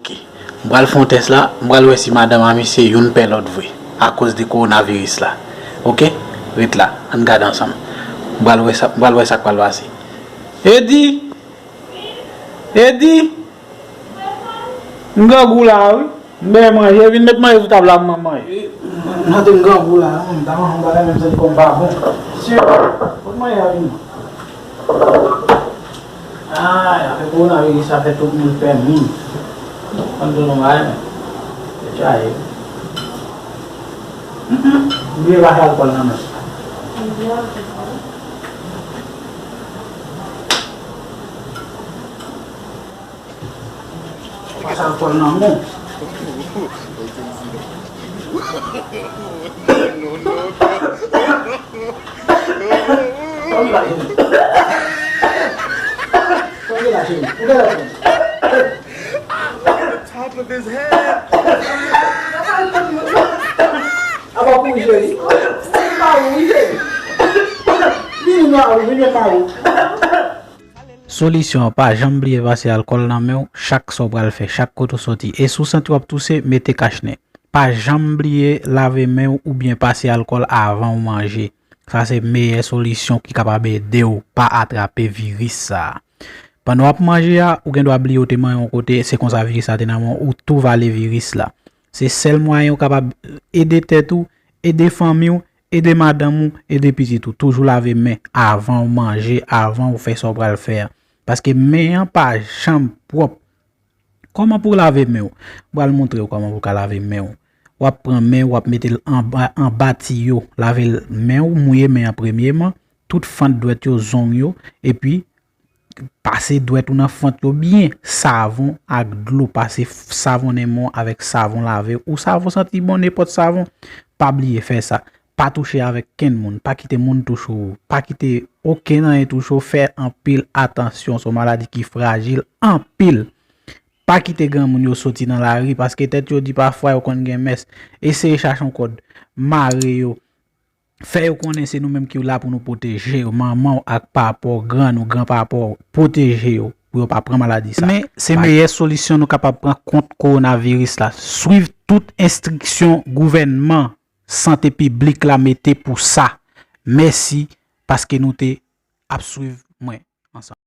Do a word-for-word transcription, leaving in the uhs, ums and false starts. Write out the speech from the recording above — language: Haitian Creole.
Ok. M pral fè yon tès la, m pral wè si madanm a misye youn pè lòt vre, akoz de kowonaviris la. Ok? Ret la, ann gade ansanm. M pral wè sa, m pral wè sa k pral pase. Edi! Edi! M grangou la, wi. M bezwen manje, vin met manje sou tab la pou mwen manje. Wi, m santi m grangou la, m ta manje yon bagay, men m santi kò m pa bon. Mesye, kot manje a vin? Ay, afè kowonaviris sa fè tout moun pè moun. Ann di nou bagay, men. Se chaje. Mm, mm. Bliye pase alkòl nan men. Pase alkòl nan men. Sa w gen la, cheri? Sa w gen la, cheri? Ou gen la, cheri? Top of his head. Apa kouri, cheri? Vin pa ou, wi, cheri. Vin pa ou, vin pa ou. Solisyon an, pa janm bliye pase alkòl nan men w, chak sa w pral fè, chak kote w soti. E si w santi w ap touse, mete kach nen. Pa janm bliye lave men w oubyen pase alkòl avan w manje. Sa se meyè solisyon ki kapab ede w pa atrape viris sa a. Pandan w ap manje a, ou gen dwa bliye w te manyen yon kote, se konsa viris la te nan men w, ou tou vale viris la. Se sèl mwayen ou kapab ede tèt ou, ede fanmi w, ede madanm ou, ede pitit ou. Toujou lave men avan w manje, avan w fè sa w pral fè a. Paske men an pa janm pwòp. Kòman pou w lave men w? M pral montre w kòman pou w ka lave men w. W ap pran men w, w ap mete l anba, anba tiyo. Lave l, men w, mouye men an premyeman, tout fant dwèt yo, zong yo, epi pase dwèt ou nan fant yo byen. Savon ak dlo, pase f-, savonnen men w avèk savon lave w, ou savon santi bon, nenpòt savon. Pa bliye fè sa. Pa touche avèk kenn moun. Pa kite moun touche w. Pa kite okenn anyen touche w. Fè anpil atansyon. Se yon maladi ki frajil anpil. Pa kite granmoun yo soti nan lari, paske tèt yo di pafwa yo konn gen mès. Eseye chache yon kòd, mare yo. Fè yo konnen se nou menm ki la pou nou pwoteje yo. Manman w ak papa w, grann ou, granpapa w, pwoteje yo pou yo pa pran maladi sa. Men, se meyè solisyon nou kapab pran kont kowonaviris la. Swiv tout enstriksyon gouvènman sante piblik la mete pou sa. Mèsi paske nou te ap swiv mwen ansanm.